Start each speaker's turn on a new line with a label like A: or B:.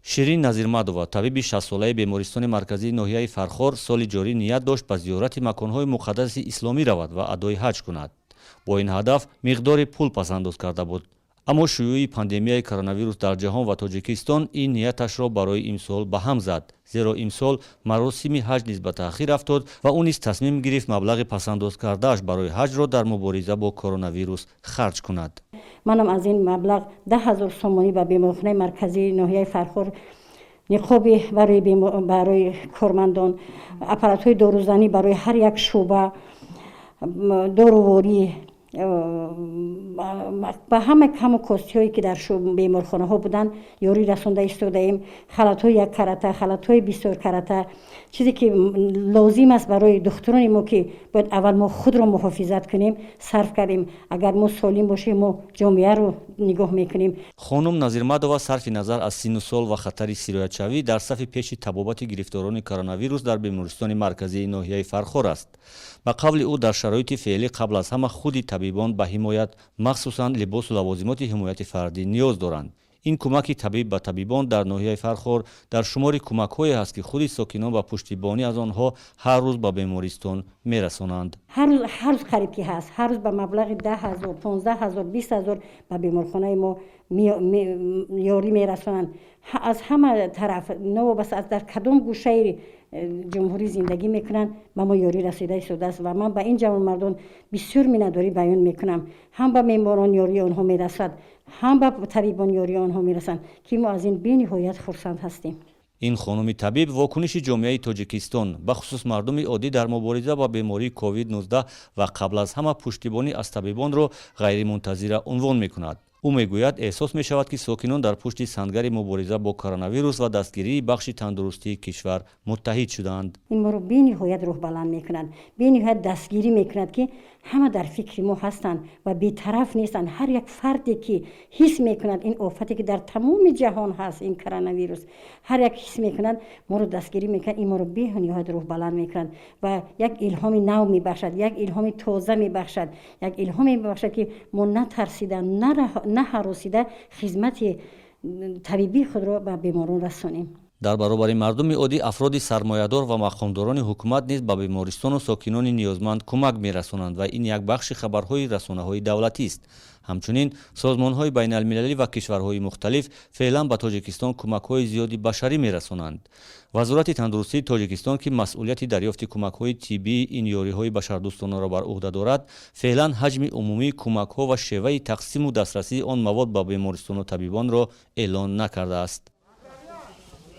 A: Ширин Назирмадова, табиби 60-солаи бемористони марказии ноҳияи Фархор, соли ҷорӣ ният дошт ба зиёрати маконҳои муқаддаси исломӣ равад ва адои ҳаҷ кунад. Бо ин ҳадаф миқдори пул пасандоз карда буд, аммо шуюи пандемияи коронавирус дар ҷаҳон ва Тоҷикистон ин нияташро барои имсол ба ҳам зад, зеро имсол маросими ҳаҷ низ ба таъхир афтод ва ӯ низ тасмим гирифт маблағи пасандоз кардааш барои ҳаҷро дар мубориза бо коронавирус харҷ кунад.
B: Манам аз ин маблағ 10 000 сомонӣ ба беморхонаи марказии ноҳияи Фархор ниқоби барои кормандон, аппаратҳои дорузанӣ барои ҳар як шӯъба, доруворӣ ба ҳама каму костиҳое, ки дар беморхонаҳо буданд, ёрӣ расонда истодаем. Халатҳои яккарата, халатҳои бисёркарата, чизе ки лозим аст барои духтурони мо, ки бояд аввал мо худро муҳофизат кунем, сарф кардем. Агар мо солим бошем, мо ҷомеаро нигоҳ мекунем.
A: Хонум Назирмадова сарфи назар аз синну сол ва хатари сироятшавӣ дар сафи пеши табобати гирифторони коронавирус дар бемористони марказии ноҳияи Фархор аст. Ба қавли ӯ, дар шароити феълӣ қабл аз ҳама худи табибон ба ҳимоят, махсусан либосу лавозимоти ҳимояти фардӣ ниёз доранд. Ин кӯмаки табиб ба табибон дар ноҳияи Фархор дар шумори кӯмакҳое ҳаст, ки худи сокинон ба пуштибонӣ аз онҳо ҳар рӯз ба бемористон мерасонанд.
B: Ҳар рӯз, ҳар рӯз қариб ки ҳаст, ҳар рӯз ба маблағи 10 000, 15 000, 20 000 ба беморхонаи мо ёрӣ мерасонанд аз ҳама тараф. Новобаста аз дар кадом гӯшаи ҷумҳурӣ зиндагӣ мекунанд, ба мо ёрӣ расида истодааст ва ман ба ин ҷавонмардон бисёр миннатдорӣ баён мекунам. Ҳам ба беморон ёрии онҳо мерасад, ҳам ба табибон ёрии онҳо мерасанд, ки мо аз ин бениҳоят хурсанд ҳастем.
A: Ин хонуми табиб вокуниши ҷомеаи Тоҷикистон, бахусус мардуми оддӣ, дар мубориза ба бемории COVID-19 ва қабл аз ҳама пуштибонӣ аз табибонро ғайримунтазира унвон мекунад. Ӯ мегӯяд, эҳсос мешавад, ки сокинон дар пушти сангари мубориза бо коронавирус ва дастгирии бахши тандурустии кишвар муттаҳид шудаанд.
B: Ин моро бениҳоят рӯҳбаланд мекунад, бениҳоят дастгирӣ мекунад, ки ҳама дар фикри мо ҳастанд ва бетараф нестанд. Ҳар як фарде, ки ҳис мекунад ин офате, ки дар тамоми ҷаҳон ҳаст, ин коронавирус, ҳар як ҳис мекунад, моро дастгирӣ мекунад. Ин моро бениҳоят рӯҳбаланд мекунад ва як илҳоми нав мебахшад, як илҳоми тоза мебахшад, як илҳоме мебахшад, ки мо натарсида, наҳаросида хизмати табибии худро ба беморон расонем.
A: Дар баробари мардуми оддӣ афроди сармоядор ва мақомдорони ҳукумат низ ба бемористону сокинони ниёзманд кӯмак мерасонанд ва ин як бахши хабарҳои расонаҳои давлатист. Ҳамчунин созмонҳои байналмилалӣ ва кишварҳои мухталиф феълан ба Тоҷикистон кӯмакҳои зиёди башарӣ мерасонанд. Вазорати тандурустии Тоҷикистон, ки масъулияти дарёфти кӯмакҳои тиббии ин ёриҳои башардӯстонаро бар ӯҳда дорад, феълан ҳаҷми умумии кӯмакҳо ва шеваи тақсиму дастрасии он мавод ба бемористону табибонро эълон накардааст.